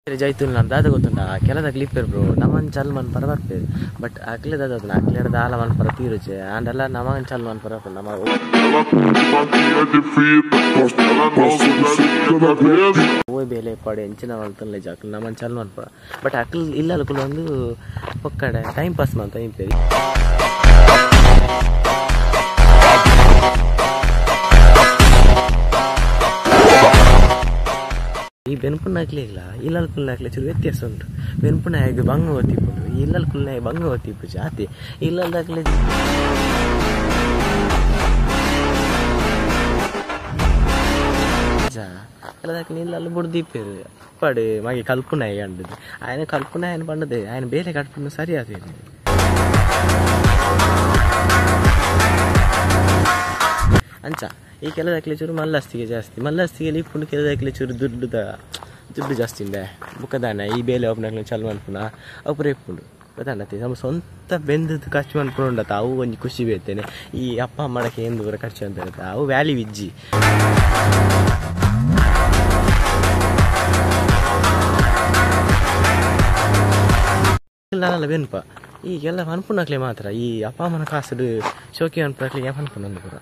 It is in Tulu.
ಜೈತುಲ್ ದಾದ ಗೊತ್ತುಂಡ ಕೆಲದ ಕ್ಲಿಪ್ಪೆರ್ ಬ್ರೋ ನಮನ್ ಚಲ್ ಮನ್ಪರ ಬರ್ಪೇರು ಬಟ್ ಅಕ್ಲೆ ದಾದ ಗೊತ್ತುಂಡ ಅಕ್ಲೆಡ ದಾಲ ಮನ್ಪರ ತೀರುಚೆ ಆಂಡಲ ನಮನ್ ಚಲ್ ಮನ್ಪರ ನಮ ಓಯ್ ಬೇಲೆ ಪಾಡೆ ಎಂಚಿನ ಮಲ್ತನ್ಲೆ ಜಾಕಲ್ ನಮನ್ ಚಲ್ ಮನ್ಪರ ಬಟ್ ಅಕ್ಲ್ ಇಲ್ಲ ಒಂದು ಪೊಕ್ಕಡೆ ಟೈಮ್ ಪಾಸ್ ಮಂತ ಇಂಪೇರಿ ಈ ಬೆನ್ಪುನಾಕ್ಲೆ ಇಲ್ಲ ಇಲ್ಲಲ್ ಚೂರು ವ್ಯತ್ಯಾಸ ಉಂಟು. ಬೆನ್ಪುನಾಯಗ್ ಬಂಗ ಒತ್ತಿಪ್ಪುಂಡು, ಇಲ್ಲಲ್ ಕುಲ್ನಾಯ ಬಂಗ ಒತ್ತಿಪ್ಪು ಜಾತಿ ಇಲ್ಲಲ್ದಾಕ್ಲೆ ಕೆಲದಾಕ್ಲೆ ಇಲ್ಲಲ್ ಬುಡ್ದಿಪ್ಪೇರು ಪಡು ಮಗೆ ಕಲ್ಪುನಾಯಿ ಅಂಡದು ಆಯನ ಕಲ್ಪುನಾಯನ ಪಂಡದೆ ಆಯನ ಬೇಲೆ ಕಟ್ಪುನ ಸರಿ ಆತೇನೆ. ಅಂಚ ಈ ಕೆಲದಾಕ್ಲೆ ಚೂರು ಮಲ್ಲಸ್ತಿಗೆ ಜಾಸ್ತಿ ಮಲ್ಲಸ್ತಿಗೆ ಇಪ್ಪುಂಡು ಕೆಲದಾಕ್ಲೆ ಚೂರು ದುಡ್ಡುದ ದುಡ್ಡು ಜಾಸ್ತಿ ಉಂಡೆ ಬುಕ್ಕದಾನ ಈ ಬೇಲೆ ಒಪ್ಪನಾಕ್ಲೆ ಚಲ್ ಮನ್ಪುನ ಅಪುರ ಇಪ್ಪುಂಡು ಗೊತ್ತಾಂಡತಿ. ನಮ್ಮ ಸ್ವಂತ ಬೆಂದದ್ದು ಖರ್ಚು ಮನ್ಪುನ ಉಂಡತ ಅವು ಒಂಜಿ ಖುಷಿ ಬೇತೇನೆ. ಈ ಅಪ್ಪ ಅಮ್ಮಡಕ್ಕೆ ಏನು ದೂರ ಖರ್ಚು ಅಂತ ಇರುತ್ತೆ ಅವು ವ್ಯಾಲ್ಯೂ ಇಜ್ಜಿ. ನಾನಲ್ಲ ಬೆನ್ಪ ಈಗೆಲ್ಲ ಮನ್ಪುನಾಕ್ಲೆ ಮಾತ್ರ ಈ ಅಪ್ಪ ಅಮ್ಮನ ಕಾಸುಡು ಶೋಕಿ ಮನ್ಪುನಾಕ್ಲೆ ಮನ್ಪುನ ಪೂರ.